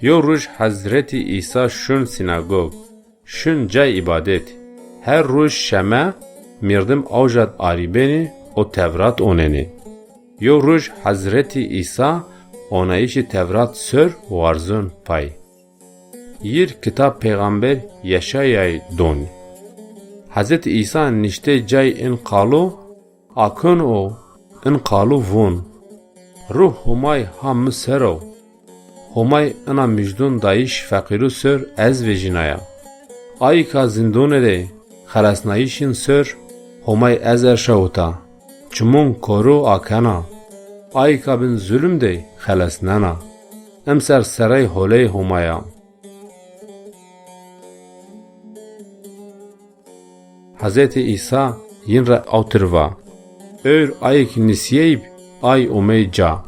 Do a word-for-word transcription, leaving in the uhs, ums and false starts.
Yo ruj Hezretî Îsa şun sînagog, şun cay îbadet. Her ruj şeme mîrdim awjad arîbenî û Tewrat onenî. Yo ruj Hezretî Îsa onayîşî Tewrat sor warzun pay. Yir kitab peyxamber Yeşayayî don. Hezretî Îsa niştê cay in qalo akon û in qalo vun: Ruh Homay ha mi ser o. Homay ina mijdon dayîş feqîru sor ez vejînaya. Ayîka zindonê de xelesnayîşin sor Homay ez erşawita. Çimon koru akena. Ayîka bin zulm de xelesnena. Emser serey holey Homaya. Hezretî Îsa yin ra awtir va: Ewr ayik nisîyeyb, ay omey ca.